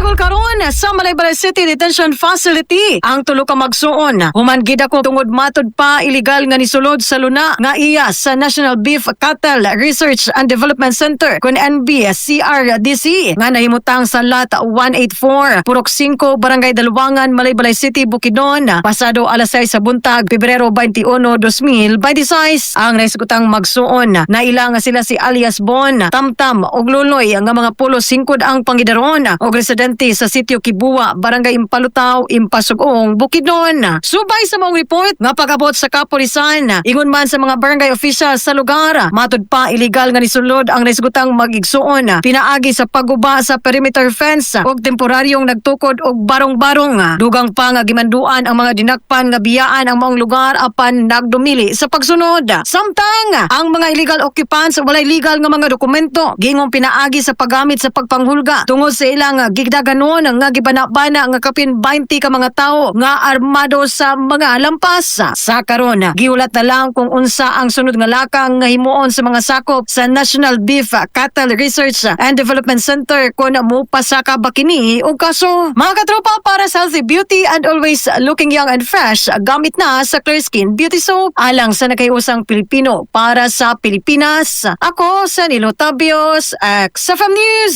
Gidakol karon sa Malaybalay City Detention Facility ang tulo ka magsuon. Human gidako tungod matud pa illegal nga nisulod sa luna nga iya sa National Beef Cattle Research and Development Center kun NBCRDC nga nahimutang sa Lot 184, Purok 5, Barangay Dalwangan, Malaybalay City, Bukidnon, pasado alas 6 sa buntag, Pebrero 21, 2026. Ang nahisgutang magsuon naila nga sila si alias Bon, Tamtam ug Luloy nga mga pulos singkod ang pangidaron og residente sa sitio Kibuwa, Barangay Impalutaw, Impasugong, Bukidnon. Subay sa maong report nga pag-abot sa kapulisan, ingon man sa mga barangay official sa lugar, matud pa illegal nga nisulod ang nahisgutang mag-igsuon pinaagi sa pagguba sa perimeter fence ug temporaryong nagtukod og barong-barong. Dugang pa nga gimanduan ang mga dinakpan nga biyaan ang maong lugar apan nagdumili sa pagsunod. Samtang ang mga illegal occupants walay legal nga mga dokumento, gingong pinaagi sa paggamit sa pagpanghulga tungod sa ilang gigdaganon nga gibana-bana nga kapin 20 ka mga tawo nga armado sa mga lampas. Sa karon, gihulat na lang kung unsa ang sunod nga lakang nga himuon sa mga sakop sa National Beef Cattle Research and Development Center kung mupasaka ba kini og kaso. Mga katropa, para sa healthy beauty and always looking young and fresh, gamit na sa Clear Skin Beauty Soap. Alang sa nakahiusang Pilipino para sa Pilipinas. Ako sa Nilo Tabios, XFM News.